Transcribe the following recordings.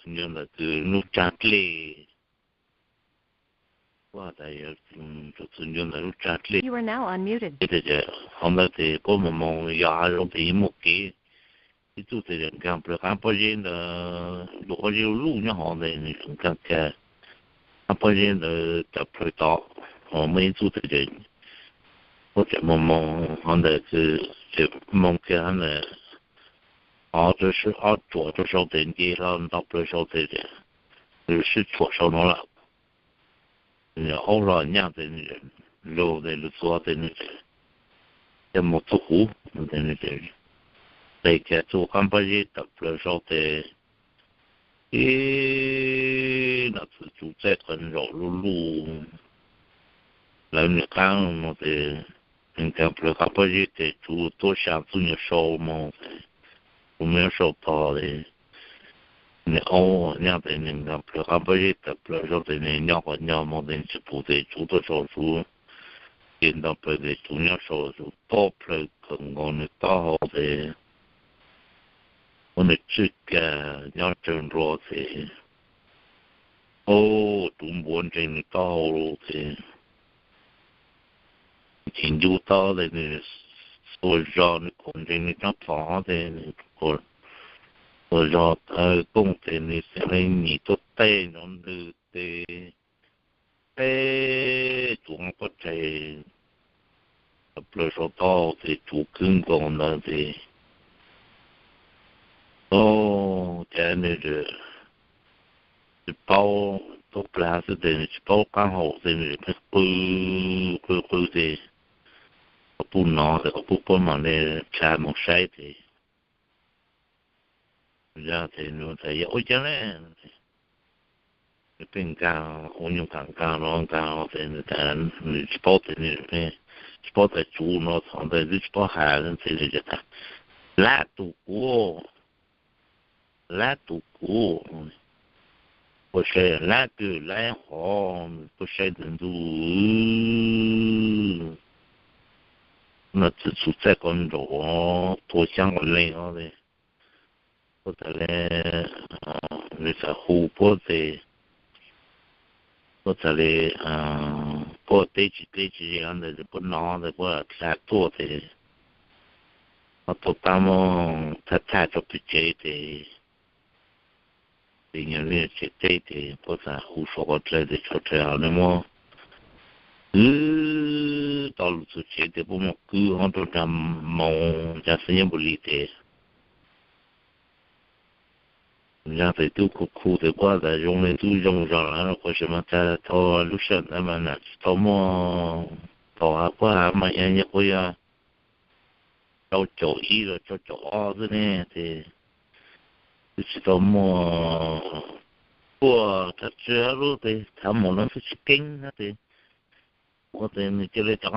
Nyob ntawm tus lub tsag dlej, kuj tas yog tus ntsuag ntawm lub tsag dlej. Ces hov ntawd ces puab moog moog yog hav zoov tes yeej muaj kev. Ib txuj tes nkag plawg qaab pob zeb ntawd, lub pob zeb luj nyob hov tes nws nkag kiag qaab pob zeb ntawd tawm plawg tod. Muaj ib txuj tes puab tseem moog moog hov ntawd, tseem moog kiag hov ntawd, ob tsuam rua sau tes nce hlo nto plawg sau tes, sib tshuam sau nuav lawm. Aub hlo nyaj tes lug tes lug txug tes nws coj moog txug huv, tes nws tes kiag txug qaab pob zeb tawm plawg sau tes, ib nov txwm tsuv txaij qas ntsaum luj luj, lawv nws qaab moog tes nkag plawg qaab pob zeb tes tsuv tuab xyaa txuj nyuag sau moog, tsuv muaj nyob sau tog tes nws aub nyaj tes nws nkag plawg qaab pob zeb tawm plawg sau tes nws nyo qhov nyo moog tes nws tsis pum tes tsuv tuaj sau tsuv, ces nto plawg tes tsuv nyob sau tsuv tuab plawg kawg nkaus nws taub hau tes, ua nws tswj kag nyob tsawg nrua tes, o, tsuv npuav ntseeg nws taub hau lug tes, ces ncu taub tes nws xuas zog nws kuam ntseeg nws rab phom tes nws xuas zog taw kooj tes nws xeev le nyim tuaj tej nrov ntwg tes, peb tsuv qab pob tsaig plawg sau taub hau tes tsuv khwb nkaus ntawd tes, o, cas nws tsis paub, tuab plag xwb tes nws tsis paub qaab hau tes nws pheej qw qw qw tes, qhov puj nov tes qhov puj puab mam le dlha moog saib tes, ya tes nws tas yog ua caag le, nws pheej nkaag ua nyuag kam nkaag los nkaag los tes nws tas nws tsis paub tes nws tsis paub tas tsuv no txog ntawd twb tsis paub has tes nws tas, lab tus kuv, lab tus kuv, puab saib lab kws lab hov, puab saib ntawd ntuj, no txwm txuv txaij qas ntsaum tua xyaab qas leeg os. Puab tas le, nws txawm hu puab tes, puab tas le, puab teb tsis teb tsis ze ntawd puab nov ntawd puab dlha tuaj tes, ob tug qaab moog thaj thaj rua pem tsev tes, tes nyuag le tsev teb tes puab txawm hu suav qhov dlawg tes tshuav dlawg hov nws muab kwv tau lug txug tsev tes puab muab kwv hov rua nraag moos nraag xwb nyob npaum li tes, nraag tes tub khu khu tes puab tas zoo le tub zoo zog lawm no puab tsis mas tas tau lub sij hawm ntawd mas nam tsis tau muaj, tau has puab has mas yog nyuag quas yog rau caum ib los rau caum ob xwb ne tes, twb tsis tau muaj, puab tas tsi lub tes thav maum no twb tsis keeb na tes, ua tes nws ca le rov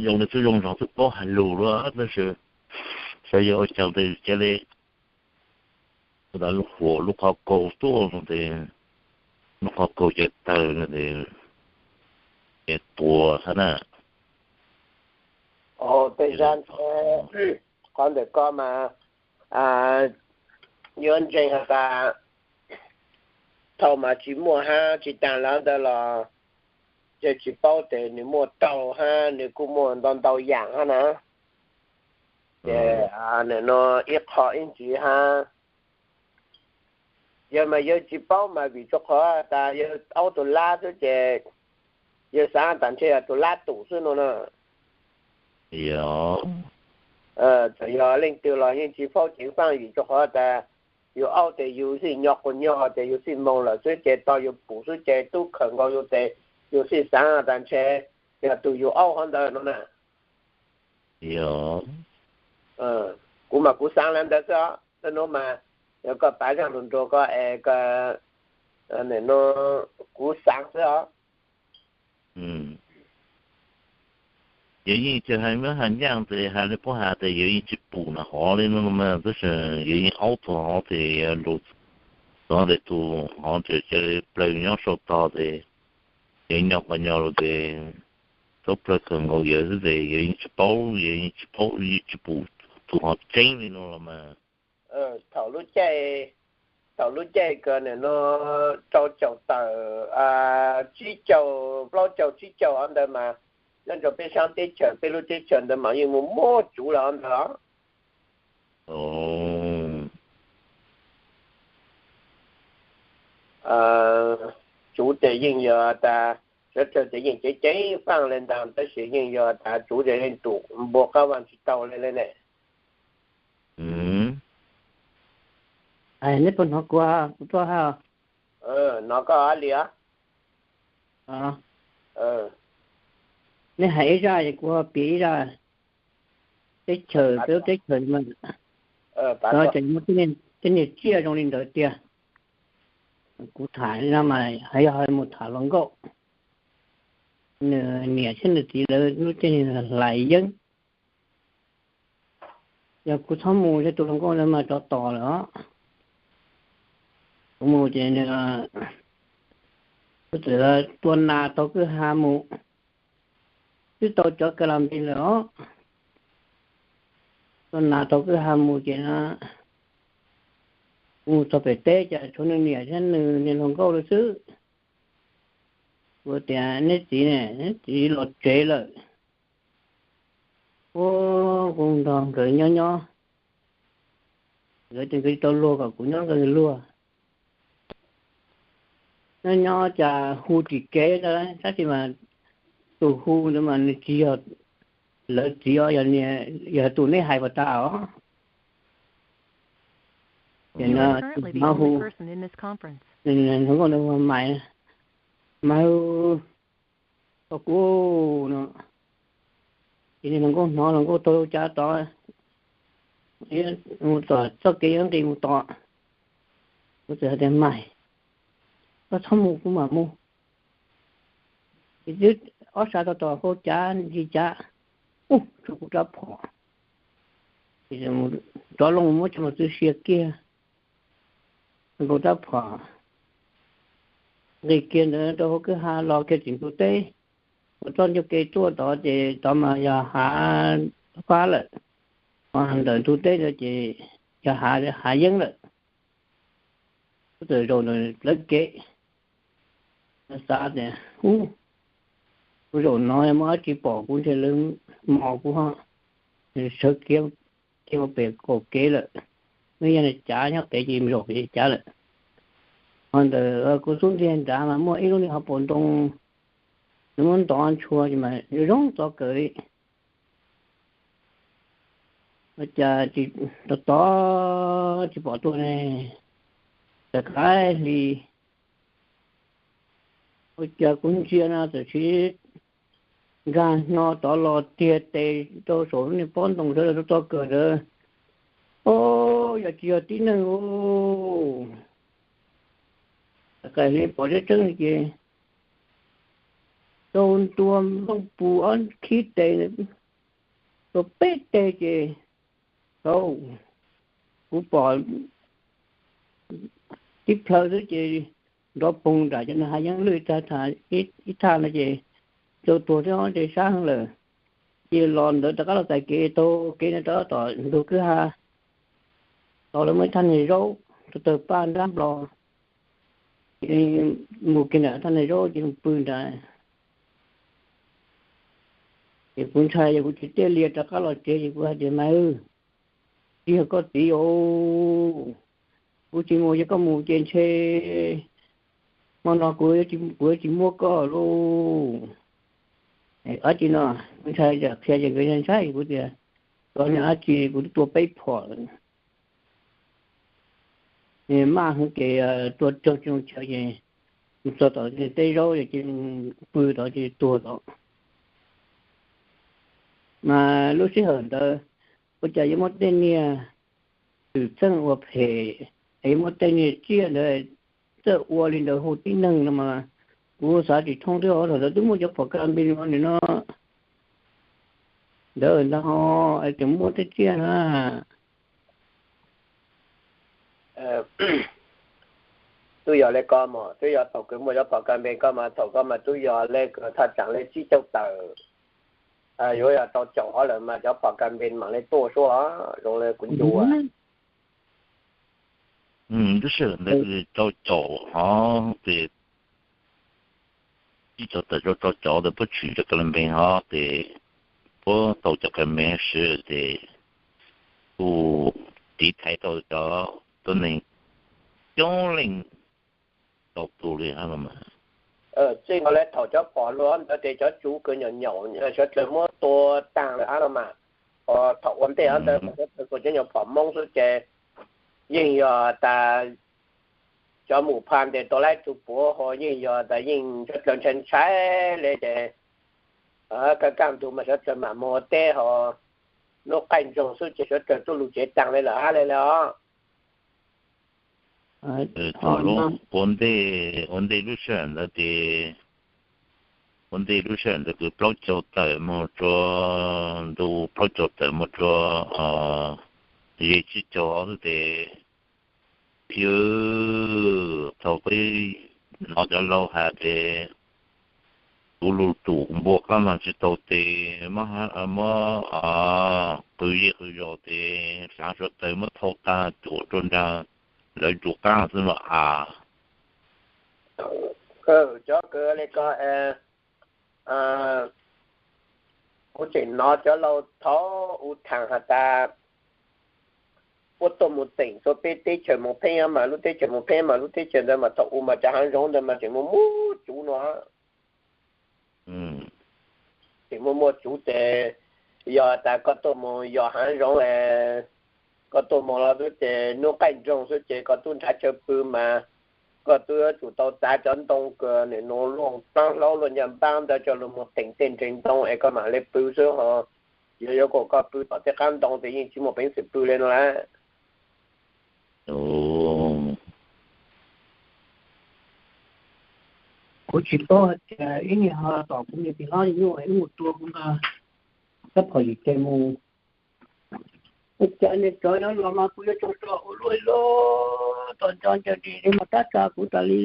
zoo le tub zoo zog twb paub has lug lawm tab sis xyov yog ua caag tes ca le, tas lub huam lub qhov kaus tuaj no tes, lub qhov kaus ca tawg no tes, ca tuag hab na. Tej zag ntshe qhov ntawm ko mas yuav ntseeg has tas thaum mas tsis muaj hab tsis taag lawm ntawd los yog tsis paub tes nws muaj tau hab nws kuj muaj ntau ntau yaam hab na. Ces nim no ib qho ib ntsis hab, yog mas yawg tsis paub mas vim rua qhov tas yawg aub tus lab xwb ces yawg xaav tas ntshe yog tus lab tum xwb no na. Txawm yog leej twg los yeej tsis paub ceev faaj vim rua qhov tas yus aub tes yus xij nyo quas nyog tes yus xij moog lawm xwb ces tog yus pum xwb ces tub khawm nkaus yus tes yus xij xaav tas ntshe yog tus yus aub hov ntawd no na. Kuv mas kuv xaav le ntawd xwb os. Txawm nuav mas yog koj pav zaaj lug nrug koj es koj, kuv xaav xwb os. Yog yeej tsis has muab has ncaaj tes has le puab has tes yog yeej tsis pum na hov le no mas tab sis yog yeej aub tug hov tes lug, tug hov tes tug hov tes ca le plawg nyob sau tog tes, yog nyo quas nyo lug tes, tub plawg kawg nkaus yawg xwb tes yog yeej tsis paub, yog yeej tsis paub, yeej tsis pum tug hov tseeb le no los mas. Thaum lub caij thaum lub caij ko no rau caum tawm tsib caug, plaub caug tsib caug ntawd mas nyob rau peb sab teb chaws, peb lub teb chaws ntawd mas yeej mus muab tsuv lawm ntag. Tsuv ces yeej yog tas, sawv daws ces yeej ceev ceev faj li ntawd tab sis yeej yog tas tsuv ces yeej tus npua qab vaj tsis tau li li ne. Neb puas hnov kuv, kuv tuaj hab? Hnov koj li os. Neb hais ib zaj es kuv ho piav ib zaj. Teb chaws, peb lub teb chaws mas teb niag tsiaj zoo li ntawd tiag. Kuv tham no mas yog mus tham hluas nkauj, nws niam thiab nws txiv lawv lub caij hlais yeeb. Yog kuv txhob mus, yog tus hluas nkauj ntawd mas tsov tom lawm os. Kuv mus ces nws, kuv txawm tua nas taug kwj ha mus, twb tau cov kas las npis lawm os. Tua nas taug kwj ha mus ces no, kuv mus txog pem teb cas tshuav nws niam thiab nws niag hluas nkauj lawm xwb. Kuv tias neb txiv ne, neb txiv los tsev lawm. Ua, kuv nrog nkawd nyob nyob, nkawd tias nkawd tsis tau luag kom kuv nyob nkawd luag. Nyob nyob cas hu tsis kev ntag, tab sis mas tus hu ntawd mas nws tsis yog lawv txiv os, yog tus neb hais puas tas os. Ces no hu, hluas nkauj ntawd mas, Maiv, koj kuv no. Ces niag hluas nkauj hnov, hluas nkauj taug cav tod, mus tom txoj kev nqis mus tod. Kuv txawm hais tias, Maiv, koj txhob mus kuv mam mus. Ces twb ob sab tod tod hauv cav ntsis cav, ub, tshuav kuv rab phom. Ces rov loo muab cov mos txwv sia kiag, kuv rab phom nqis kiag ntawd rau hauv kwj ha los kiag tim ntug teb. Kuv txoj ncauj ke tuaj tod ces tod mas yog hav fab lawm, ho ntawm ntug teb ntawd ces yog hav, hav yeeb lawm. Kuv txawm zaum ntawm lawv kev, xav tias, ub, kuv zaum no muaj dab tsi pom kuv ntshe lawv mos kuv ho, sawv kiag mus pem kaum kev lawm. Nws yog cav nyob pem ces zaum pem cav lawm. Ho ntawm kuv xub ntiag nrad mas muaj ib lub niag hauv paus ntoo, nws muab ntov ntshua mas zoo zoo txov kawg li. Ua cas tsis, tod tod tsis pom tuaj ne, txawm qaib hli. Ua cas kuv ntsia no txawm siv nkag hno tod los tiag tes rau saum lub niag pob ntoo sawv daws txov kawg ntawd. O, yog tsis yog tib neeg u. Txawm qaib hli pom tseeb tseeb ces rau ntua nplooj pus ob khib tes, rau peb teg ces, tau, kuv pom tib plhaw xwb ces nrov poog nram cov hav yeeb lwj ib thaj no ces tau tuag thiab ces sab heev lawm. Ces los ntawd rov qab los txais kev taug kev no rov tom ntug kwj ha, tod lawv muaj ib thaj niag zaub tawg paj nrab nplo, ces mus kiag nram thaj niag zaub ces mus pw nrad. Ces kuv ntshai ces kuv tsis tiaj li rov qab los tsev ces kuv hais tias, Maiv, tsis yog koj txiv os, kuv tsis mus, yog koj mus ces ntshe hmo no kuv, kuv yuav tsis muab koj lauj. Dab tsi no, kuv ntshai tsam qhia ces nkawd ntshai kuv tias, Koj niag dab tsi, kuv twb tua peb phom lawm. Maj heev ces tua raug tsis zoo chaw ces mus txog tom tej zaub ces pw tod ces tuag tod. Mas lub sij hawm ntawd ua cas yuav muaj tej niag xwm txheej ua phem, es yuav muaj tej niag tsiaj ntawd txawj ua li ntawd hu tib neeg no mas kuv xav tsis thoob thiab os. Thaum ntawd twb muaj cov phom kas npis no nim no ntawd ntag, es tseem muaj tej tsiaj na. Twb yog li ko mas, twb yog thaum kws muaj cov phom kas npis ko mas thaum ko mas twb yog li thaj tsam li tsib caug tawm, yuav yog rau caum ob lawm mas cov phom kas npis mam li tuaj suab, zoo li kuv ncu. Lub sij hawm ntawd rau caum hov ces ib cov tawm rau rau caum ntawd puab tshwm cov kas las npees hov ces puab tau cov kas las npees sw ces kuj tiv thaiv tau cov tuab neeg coob leej tau tu li hab los mas. Txij nkaus le thaum cov phom luag ntawd ces cov tsuv kws nyaum nyaum sawv dlawg muab tua taag lawm hab los mas. Thaum ua ntej hov ntawd mas sawv dlawg kuj cov nyuag phom Moob xwb ces yeej yog tas cov mus pha ntes tua laib tug puav ho yeej yog tas yeej sawv dlawg ntshai ntshai le ces kaj kaj ntug mas sawv dlawg mam mus ua teb ho nub qaij ntsoog xwb ces sawv dlawg tuaj lug tsev taag le lawm hab le le os. Ua ntej, ua ntej lub sij hawm ntawd ces, ua ntej lub sij hawm ntawd kws plaub caug tawm moog rua, ntu plaub caug tawm moog rua ze tsib caug xwb ces, phi, thaum peb hnov cov laug has ces kuv lug tsum npua qaab mas tsi tau tes, muab qw zej qw zos tes hlaav suav taws muab thau taag cuam rua nraag lawv ntsuj qaab xwb mas as. Cov kws le ko, kuv tseem hnov cov laug thaum u thaam has tas puab tuaj mus teem rua peb teb chaws Moos Pheej mas lub teb chaws Moos Pheej mas lub teb chaws ntawd mas thaum u mas cov haav zoov ntawd mas tseem muaj muaj tsuv no. Tseem muaj muaj tsuv ces yog tas koj tuaj mus yos haav zoov, koj tuaj mus los xwb ces nub qaij ntsoog xwb ces koj tub nrhav chaw pw mas koj tub yuav tsum tau txav cov ntoo kws nwm nuav luaj plaab hlaub luaj ncaj npaab ntawd coj lug mus teem tej nreeg ntoo es koj mam le pw xwb ho. Yuav yuav kom koj pw tom tej qaab ntoo ces yeej tsi muaj peev xwm pw le no lawm. Kuv tsis paub hais tias ib niag ho tom kuv niag tij laug nyuj es wb mus tua kuv nqa rab phom yim tes mus. Ua cas niag tsov yuav los mas kuv yuav tsum ua luaj li, tom nco ncaws dim li mas tab tsa kuv tas li.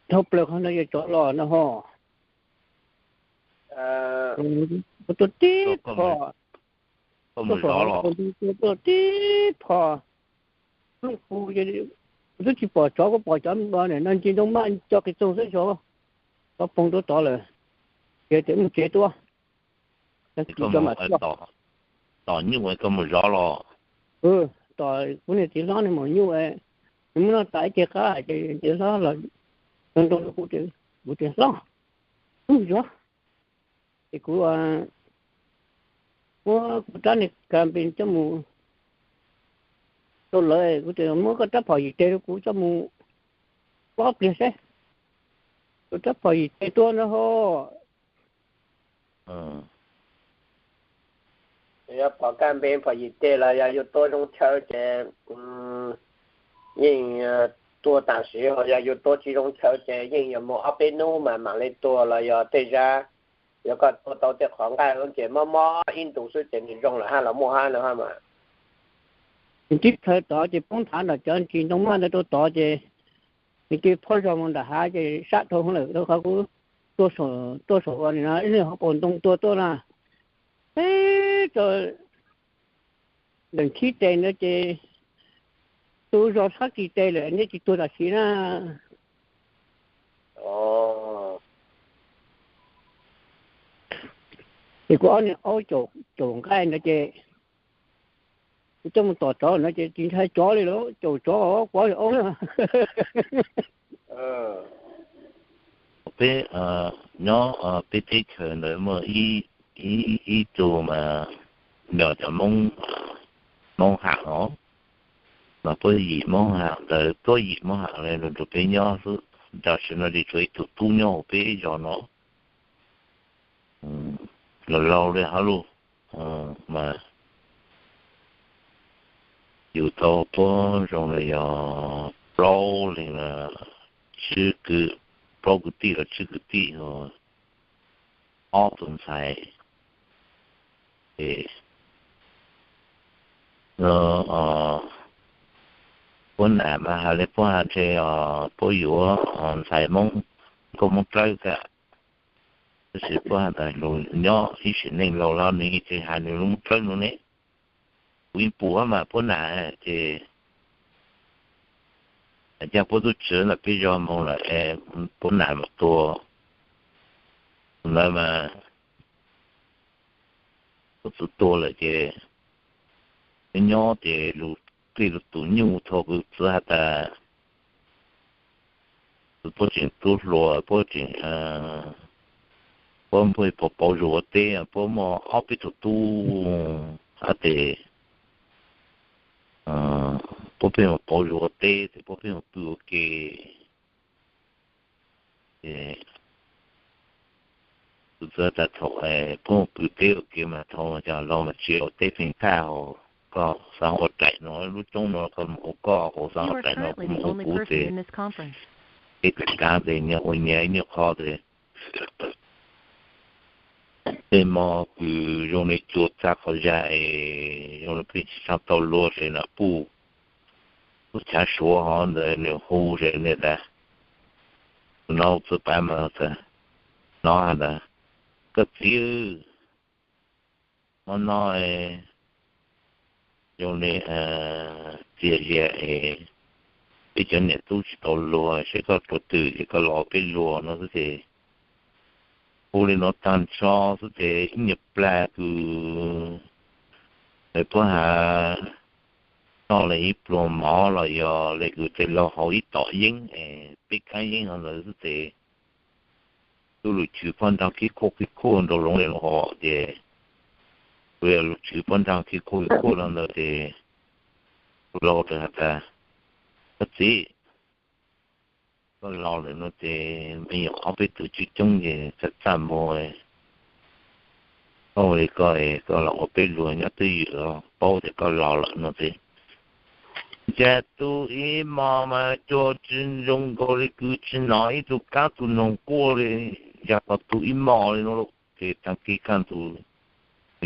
Dhau plaws qhov ntawd yog tsov los no ho. Kuv tua tib phom, tuaj saum hauv tua tib phom, kuv twb tsis pom tsov, kuv pom cov no ntsis ntoo maj co qis txoog xwb, tsov poob rau tod lawm. Ces tias mus tsev tuaj, tag kis cov mam tuaj. Tom nyuj koj mus zov los? Tom kuv niag tij laug niag maum nyuj, nws muab noj tas ib ce qab ces tij laug los ntoo rau kuv, kuv tias hlob, mus zov. Ces kuv muab kuv rab niag kas npe coj mus rau lawv, kuv tias muab koj rab phom yim tes rau kuv coj mus plob pliag seb. Kuv rab phom yim tes tuaj ntag ho. Yog phom kas npe phom yim tes los yog yug tuaj zoo chaw ces yeej tua tam sim, ho yog yug tua tsis zoo chaw ces yeej yuav mus ob peb hnub mas mam li tua los yog tej zag. Yog koj tua tau tej qhov nqaij ces mob mob ib ntus xwb ces nws zoo lawm hab los muaj hab no hab mas. Nws tib plhaw tod ces poob nthav ntawm cov ntsis ntoo maj ntawd rau tod ces nws cia li phoj zog mus nram hav ces sab dhau lawm rau qhov kuv tuaj saum ua no ib lub hauv paus ntoo tuaj tuaj na. Peb tau ntawm khib tes ntawd ces tu zog sab kis tes lawm neb tsis tuag tam sim na. Ces kuv ob niag aub caum nqaij ntawd ces kuv coj mus tom tsov no ces tsis ntshai tsov li lawm, caum tsov kuv ob niag aub na. Peb nyob peb teb chaws ntawd muaj ib tug mas yog cov Hmoob Ham os, mas puab yim Hmoob Ham ntawd, puab yim Hmoob Ham los rau peb nyob xwb. Tam sim no ces tshuav ib tug tub nyob hauv peb zos no, laus laus li hab lauj, mas yug tau puab zoo li yog plaub leeg, tsib kwv, plaub kwv tij los tsib kwv tij, ob tug ntxhais. Ces puab nam mas has le puab has ntshe puab yuav ntxhais Hmoob, nkauj Hmoob Dlawb ka. Tab sis puab has tas nyob ib sim neej laus los nws yeej tsis hais nws lub npe no ne. Kuv yeej pum mas puab nam ces hais cas puab tub tsev ntawm peb zos moog lawm es puab nam mas tuag. Ntawd mas puab txwv tuag lawm ces nyob nyob ces lug tej lug tus nyuj thaum kuv txwv has tas puab tseem tub hluas, puab tseem, puab pheej pauv zug ua teb, puab muaj ob peb tug tub hab tes puab pheej pauv zug ua teb ces puab pheej pw ua ke. Kuv txwv tas thaum puab pw teb ua ke mas thaum cov laus mas tsis ua teb pheej tag hos, koj xaav ua daim no lub roob no koj mus ua koj, koj xaav ua daim no koj mus ua kuv ces tej kaav kaav ces nyias ua nyias ib nyuag qho ces tej mo kws zoo li cua txag qhov zag es zoo li pheej tsis tshua tau luag ces nam puj lub chav Suav hov ntawd nws hu ces nws tas, nov txwv pav mas tas, nov has tas, koj txiv, hmo no zoo li txias zias es peb cov niam tub tsis tau luag, saib koj rua twg ces koj los ua peb luag no xwb ces hu li no tag nrho xwb ces ib nyuag plag kws puab has noj li ib pluag mov los yog li kws tej laug haus ib tom yeeb es peb kaab yeeb hov ntawd xwb ces tub lug chwv pob nraag khib khuj khib khuj nraug zoov li los hos ces kuv yog lug chwv pob nraag khib khuj khib khuj los ntawd ces kuv laug txawm has tas, koj txiv, koj los lawm no ces me nyuam ob peb tug coob coob ces txaj txaj muag, koj ua li koj, koj los ua peb luag nyob twj ywm, paub tias koj los lawm no ces cas tu ib hmos mas cua tsis zoo nkaus li kws tsis hnov ib tug kaab tug noog quaj li, yog qhov tu ib hmos li no lawm ces taag kis kaj ntug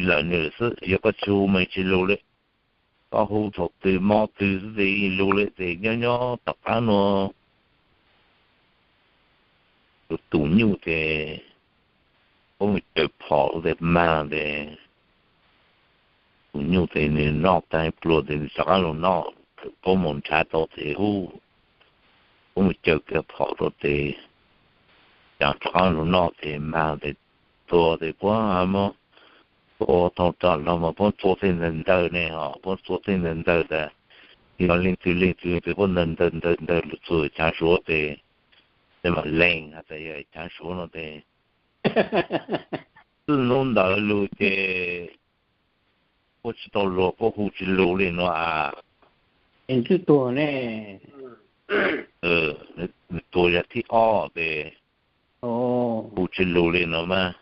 lawm nws xwb, yog koj tsis hu mas tsis lug li. Koj hu thaum twg hmo twg xwb ces lug li ces nyob nyob tom qaab nuav tus nyuj ces puab mus caws phom tes mag tes tus nyuj ces nws noj taag pluag tes nws rov qaab lug noj, puab mus nrhav tau tes ub, puab mus caws kiag phom rua tes cas rov qaab lug noj tes mag tes tuag tes puab muab txua tau rau los mas puab txua tej ntawg ntawg ne, ho puab txua tej ntawg ntawg tas yog leej twg leej twg tes puab ntawg ntawg ntawg ntawg lug txug chav Suav tes, tes mam lees has tas yog chav Suav no tes txij hnub ntawd lug ces puab tsis tau luag, puab hu tsis lug li no as. Twb tuag ne, nws tuag zag thib ob tes hu tsis lug li no mas.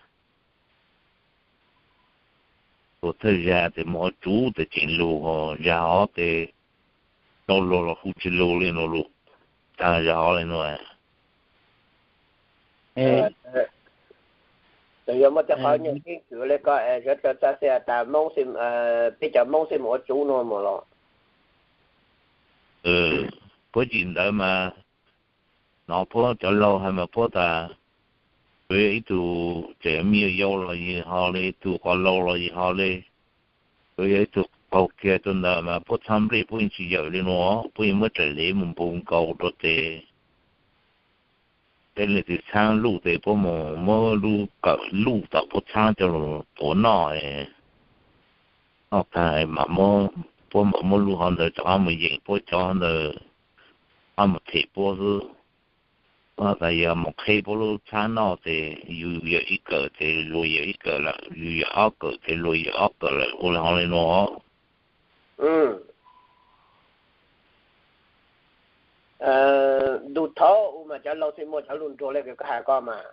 Tuag thawj zag tes moog ua tsuv tes tseem lug, zag hov tes tau luag los hu tsis lug li no lug, taag zag hov li no. Txawm yog muaj tej qhov nyeem keeb kwm li koj sawv daws txaj xij tas Moob, peb cov Moob xij mus ua tsuv no mus los. Puab yim ntawd mas hnov puab cov laug hais mas puab tas, tsuas yog ib tug tseem me nyuam yaus los yog ho li, ib tug qos laus los yog ho li, tsuas yog ib tug qaug kiag rua ntawd mas puab txhab nplej puab yeej tsis yawm li no, puab yeej muab raws lev mus npu nkaus rua tes tej leej twg txhab luj tes puab mus muab lub kawm luj tom puab txhab coj lug tuav noj, noj tag puab mam muab lub hov ntawd rov qab mus yeem puab cov ntawd, rov qab mus them puab xwb. Puab tas yog mus qheb puab lub txhab noj tes yus yawm ib kawm tes luag yawm ib kawm lawm, yus yawm ob kawm tes luag yawm ob kawm lawm, ua li hov li no. Ntu thaud u mas cov laug xij muaj cov lug nruag le kws koj has koj mas.